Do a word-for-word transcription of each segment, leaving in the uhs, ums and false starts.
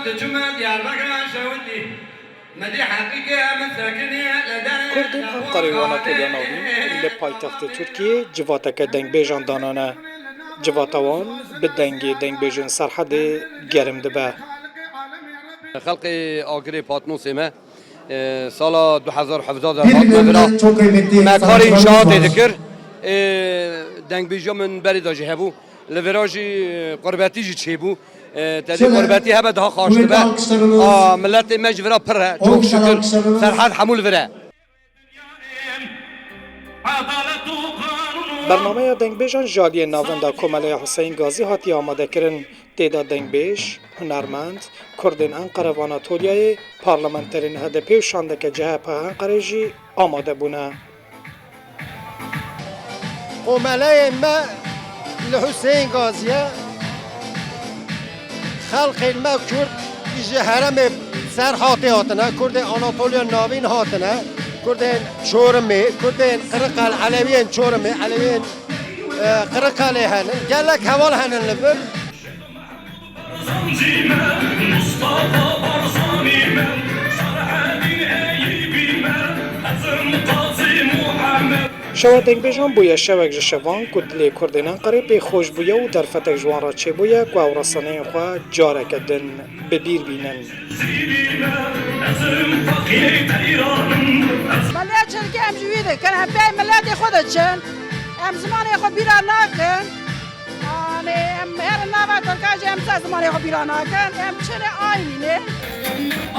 Diçûme Diyarbekirê şewitî. Kurdên Enqerê û Anatoliya Navîn li paytextê Tirkiyê civateke dengbêjan danane. Civata wan bi dengê dengbêjên Serhedê germ dibe. Xelkê Agirê Patmosê me, e, sala du hezar hevdeh de hat me vira. Me karê înşaatê dikir. E, dengbêjiya min berê de jî hebû. Li vira jî, e, qurbetî jî çêbû. E, tedê qurbetî hebe daha xaş dibe. A, miletê me ji vira pir e. Çok şükür. Serhed hemû li vir e. Bernameya dengbêjan ji aliyê Navenda Komeleya Huseyîn Gazî hatiye amadekirin. Tê de dengbêj, hunermend, Kurdên Enqere û Anatoliyayê, parlamenterên H D P û şandeke C H P Enqerê jî amade bûne. Komeleyên me li Huseyîn Gazî ye. Xelkên me Kurd ji herêmê Serhatê hatine, Kurdên Anatoliya Navîn hatine, Kurdên Çorumê, Kurdên Qiriqel, Elewiyên Çorumê, Elewiyên, e, Qiriqelê henin. Gelek heval henin li vir. Şewa dengbêjan bûye şewek ji şevan ku dilê Kurdên Enqerê pê xweş bûye û derfetek ji wan re çêbûye ku ew resaneyên xwe careke din bi bîr bînin. Belê çirkê em ji wî dikin, em pey miletê xwe diçin, em zimanê xwe bîra nakin. Anê, em her nava Tirkan jî em ser zimanê xwe bîra nakin. Em çi ne aynî ne?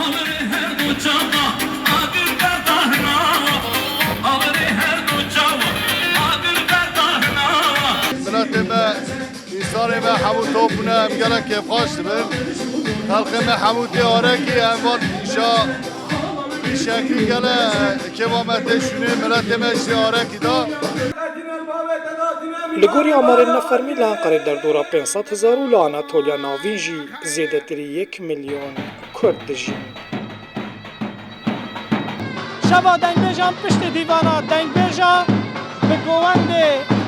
Amirê her du çava, agir berdahnawa. Amirê her du çava, agir berdahnawa. Miletê me, însanê me hemû top bûne, em gelek kêfxweş dibin. Xelkê me hemû tê arekî, em van îşa, îşekî gele kêfa me tê şûnê, miletê me jî arekî da. Li gorî amarên nefermî li Enqerê derdora pênc sed hezar û li Anatoliya Navîn jî zêdetirî yek milyon Kurd dijîn. Şeva dengbêjan piştî dîvana dengbêja bi govendê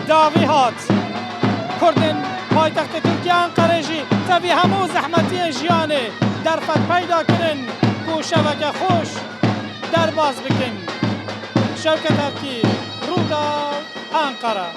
dawî hat. Kurdên paytextê Tirkiye Enqerê jî tevî hemû zehmetiyên jiyanê derfet peyda kirin ku şeveke xweş derbas bikin. Şewket Erkî, Rûdaw, Enqere.